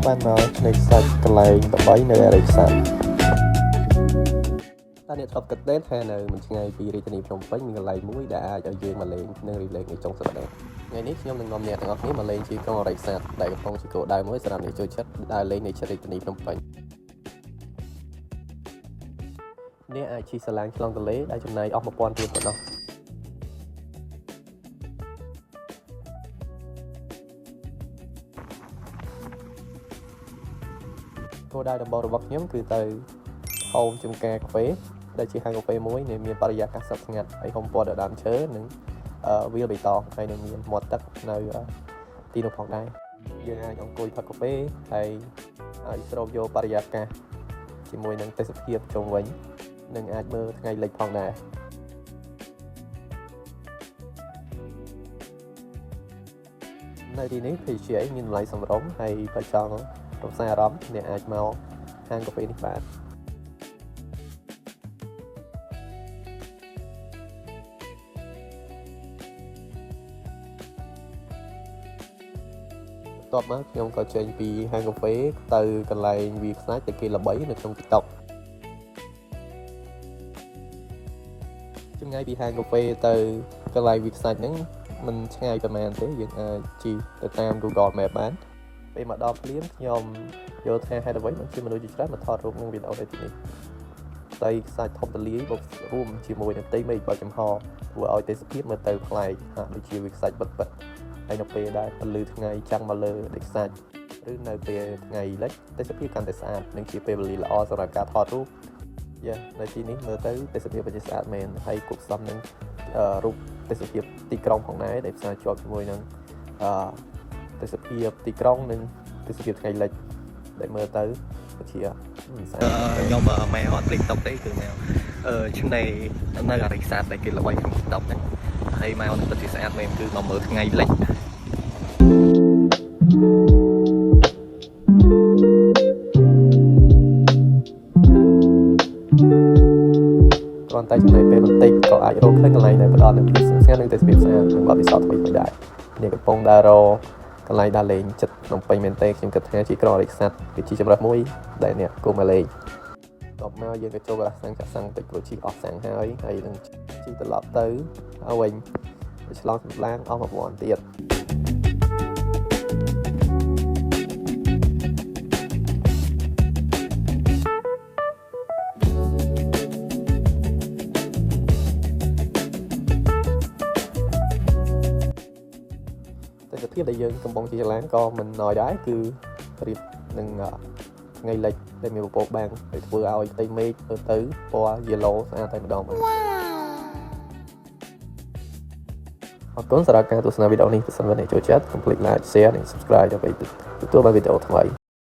បានមកឆ្នេរខ្សាច់កន្លែងល្បីនៅអរិយខ្សាច់តើអ្នកធ្លាប់គិតទេថានៅមិនឆ្ងាយពីរាជធានីភ្នំពេញមានកន្លែងមួយដែលអាចឲ្យយើងមកលេងនិង relax នៅចុងសប្តាហ៍ថ្ងៃនេះខ្ញុំនឹងនាំអ្នកទាំងអស់គ្នាមកលេងជាក្រុងអរិយខ្សាច់ដែលកំពុងជាគោលដៅមួយសម្រាប់អ្នកចូលចិត្តដើរលេងនៅជិតរាជធានីភ្នំពេញអ្នកអាចជិះសាឡាងឆ្លងទន្លេដែលចំណាយអស់1000រៀលប៉ុណ្ណោះ គោលដៅដំបូងរបស់ខ្ញុំគឺទៅហូមចំការកាហ្វេដែលជាហាងកាហ្វេមួយដែលមានបរិយាកាសស្ងប់ស្ងាត់ហើយហុំព័ទ្ធដោយដើមឈើនិងវាលបៃតងហើយនឹងមានមាត់ទឹកនៅទីនោះផងដែរយើងអាចអង្គុយផឹកកាហ្វេហើយអាចស្រូបយកបរិយាកាសជាមួយនឹងទេសភាពជុំវិញនិងអាចមើលថ្ងៃលិចផងដែរនៅទីនេះភេសជ្ជៈមានតម្លៃសមរម្យហើយបើចង់រំសាយអារម្មណ៍អ្នកអាចមកហាងកាហ្វេនេះបាន បន្ទាប់មកខ្ញុំក៏ចេញពីហាងកាហ្វេទៅកន្លែងវាលខ្សាច់ដែលគេល្បីនៅក្នុង TikTok ចម្ងាយពីហាងកាហ្វេទៅកន្លែងវាលខ្សាច់ហ្នឹងមិនឆ្ងាយប៉ុន្មានទេយើងអាចជិះទៅតាម Google Map បានពេលមកដល់ភ្លាមខ្ញុំយល់ថាហេតុអ្វីបានជាមនុស្សជាច្រើនមកថតរូបនិងវីដេអូនៅទីនេះផ្ទៃខ្សាច់ធំទូលាយបូករួមជាមួយនឹងផ្ទៃមេឃបើកចំហធ្វើឲ្យទេសភាពមើលទៅប្លែកហាក់ដូចជាវាលខ្សាច់ពិតៗហើយនៅពេលដែលពន្លឺថ្ងៃចាំងមកលើដីខ្សាច់ឬនៅពេលថ្ងៃលិចទេសភាពកាន់តែស្អាតនិងជាពេលវេលាល្អសម្រាប់ការថតរូបយ៉ានៅទីនេះមើលទៅទេសភាពពិតជាស្អាតមែនហើយគួបផ្សំនឹងរូបទេសភាពទីក្រុងផងដែរដែលផ្សារជាប់ជាមួយនឹងអឺទេសភាពទីក្រុងនិងទេសភាពថ្ងៃលិចដែលមើលទៅពិតជាស្អាត ខ្ញុំម៉ែអត់ភ្លេចតុកទេគឺមកឆ្នេរនៅអរិយសាស្ត្រដែលគេល្បីក្នុង TikTok ហ្នឹងហើយមកនឹងពិតជាស្អាតមែនគឺមកមើលថ្ងៃលិច គ្រាន់តែចំណាយពេលបន្តិចក៏អាចរកឃើញកន្លែងដែលផ្ដល់នូវភាពស្ងប់ស្ងាត់និងទេសភាពស្អាតនិងបទពិសោធន៍ថ្មីៗដែរអ្នកកំពុងដើររកកន្លែងដើរលេងចិត្តភ្នំពេញមែនទេខ្ញុំគិតថាជាក្រុងអរិយក្សត្រគឺជាជម្រើសមួយដែលអ្នកគួរមកលេងតបមកយើងក៏ចូលកន្លះសាំងចាក់សាំងបន្តិចព្រោះជិះអស់សាំងហើយហើយនឹងជិះត្រឡប់ទៅហើយវិញឆ្លងសម្លាងអស់1000ទៀត ទេសភាពដែលយើងកំពុងជិះឡានក៏មិនណយដែរគឺរៀបនឹងថ្ងៃលិចដែលមានពពកបាំងហើយធ្វើឲ្យផ្ទៃមេឃមើលទៅពណ៌ yellow ស្អាតតែម្ដងបាទអរគុណសម្រាប់ការទស្សនាវីដេអូនេះប្រសិនបើអ្នកចូលចិត្តកុំភ្លេច like, share និង subscribe ដើម្បីទទួលបានវីដេអូថ្មី។